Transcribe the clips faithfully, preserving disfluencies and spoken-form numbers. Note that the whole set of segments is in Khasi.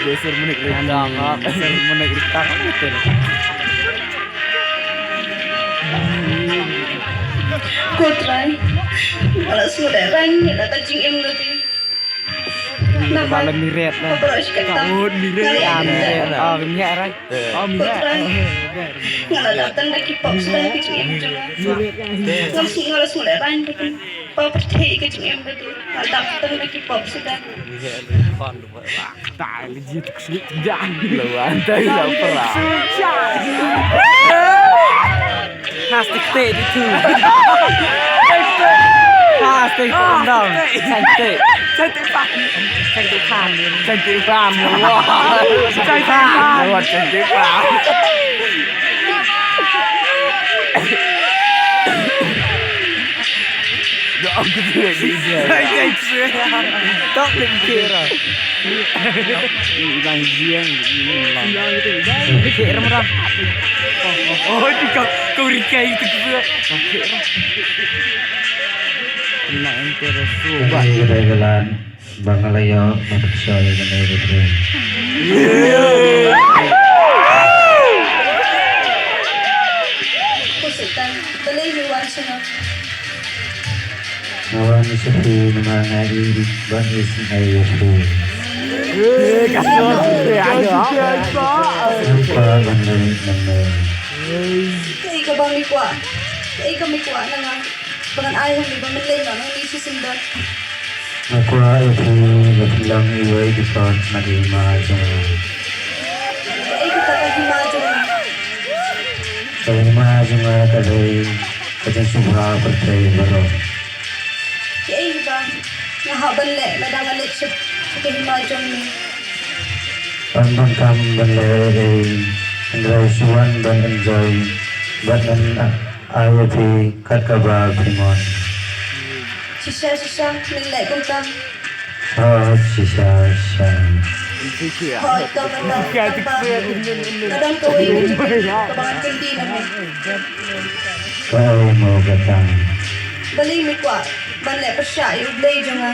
Geser menik rikang, geser menik rikang, gitu. Ko Trai, nga la sngewdeh rang ïa la ka jingim lade. Namar ba la miret na. Ka baroh shi katta. Ka ud miret. Nga la miret. Ah, miret, right? Oh, miret. Ko Trai, nga la dap tang da ki pop suda ka jingim jong nga. Nga la sngewdeh rang da ki pop pyrthei ka jingim lade. Nga la dap tang da ki pop suda. Dai, legit ksik jan. Lawan tai la pra. Plastik teh itu. Plastik teh down. Cantik. Cantik pan. Cantik pan. Cantik pan. Wah. Cantik pan. Lewat cantik pan. Dok gitu ya, gitu ya. Tok dik kira. Ilang jiang, ilang. Kira merah. Oh, di kau, kau rikai itu gitu. Kena enter subat. Ini kita jalan. Ba nga la ïoh ban pynshoi ïa kane ka trei. Ko Soitan, balei me wan sha nga? Nga wan sha phi namar nga i ban isynei ïa phi. Eh, ka sor, eh, ayo. Namar ban leit nangne. Kaei kaba me kwah? Kaei kaba me kwah na nga? Ba ngan ai ha me ba men leit noh nangne shisien don. Nga kwah ïa phi ba phin long iwei ki kot na ka hima jong nga. Kaei kata ka hima jong nga? Ka hima jong nga ka dei ka jingsngewbha pyrthei baroh. Kaei ba nga hap ban leh lada nga leit sha, sha ka hima jong me? Ym donkam ban leh ei ei, hynrei shu wan ban enjoy bad ngan ai ïa phi kat kaba phi mon. Shisha shisha men leh kumta. Hooid, shisha shisha. Hooid, to kata. Nga don kawei ka jingkylli kaba ngan kyntiew na me. Kaei mo kata? Balei me kwah ban leh pyrshah ïa U Blei jong nga?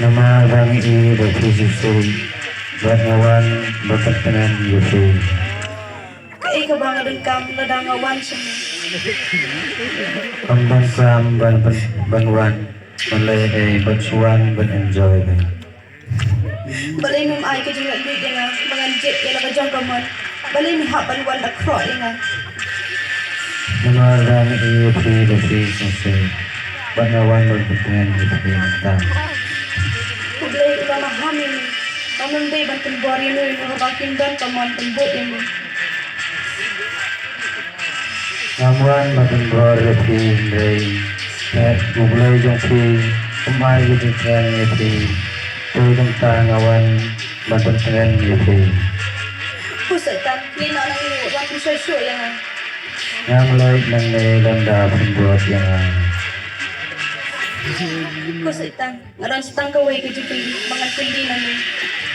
Namar ba nga i ba phi shisha bad nga wan ban pyntngen ïa phi. Kaei kaba nga donkam lada nga wan sha me? Ym donkam ban, ban, ban wan ban leh ei ei, bad shu wan ban enjoy bha. Balei mem ai ka jinglaitluid ïa nga ba ngan jied ïa la ka jong ka mon? Balei me hap ban wan da khroh ïa nga? Namar ba nga i ïa phi ba phi shisha bad nga wan ban pyntngen ïa phi mynta. U Blei u la maham ïa me ba mem dei ban pynbor ïa uno uno haba kim don ka mon pynbud ïa me. Ngam wan ban pynbor ïa phi hynrei U Blei jong phi um ai ka jingkmen ïa phi. Te kumta nga wan ban pyntngen ïa phi. Ko Soitan, leit noh nangne, wat pynshoi shuh ïa nga. Ngam leit nangne lada phim bud ïa nga. Ko Soitan, nga don sa tang kawei ka jingkylli ba ngan kylli na me.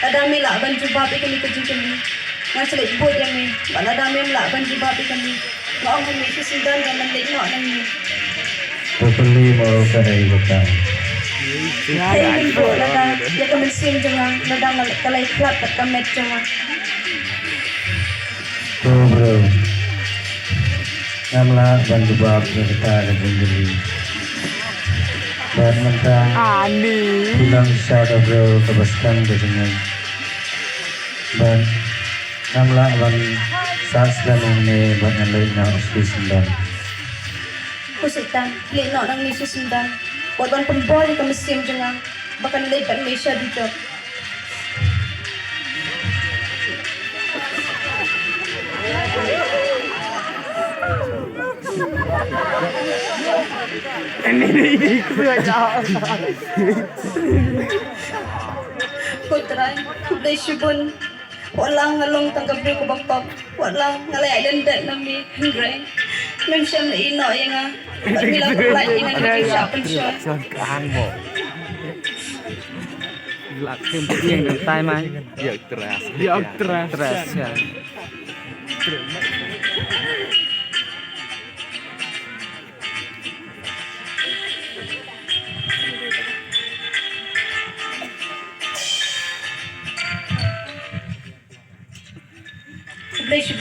Lada me lah ban jubab ïa kane ka jingkylli, ngan sa leit bud ïa me. Bad lada mem lah ban jubab ïa kane, nga ong ha me shisien don ba men leit noh nangne. To kylli mo kaei kata. Kaei men bud lada ïa ka mynsiem jong nga, lada nga ka la ïakhlad bad ka met jong nga. To bro. Ngam lah ban jubab ïa kata ka jingkylli. Bad mynta phi long shisha ka briew kaba skhem ka jingim. Bad ngam lah ban sah slem hangne bad ngan leit noh shisien don. Ko Soitan, leit noh nangne shisien don. Wat ban pynbor ïa ka mynsiem jong nga ba kan leit bad me sha dujok. Ko Trai, khublei shibun. Wat la nga long tang ka briew kaba pop, wat la nga la ïaid lyndet na me, hynrei mem shym la ïehnoh ïa nga. Bad me la pynlait ïa nga na ka jingshah pynshoi. Shon ka hang mo. Lak kem tieng dang tai mai. Ïa tras. Ïa tras. Tras, ïa. Khublei shibun.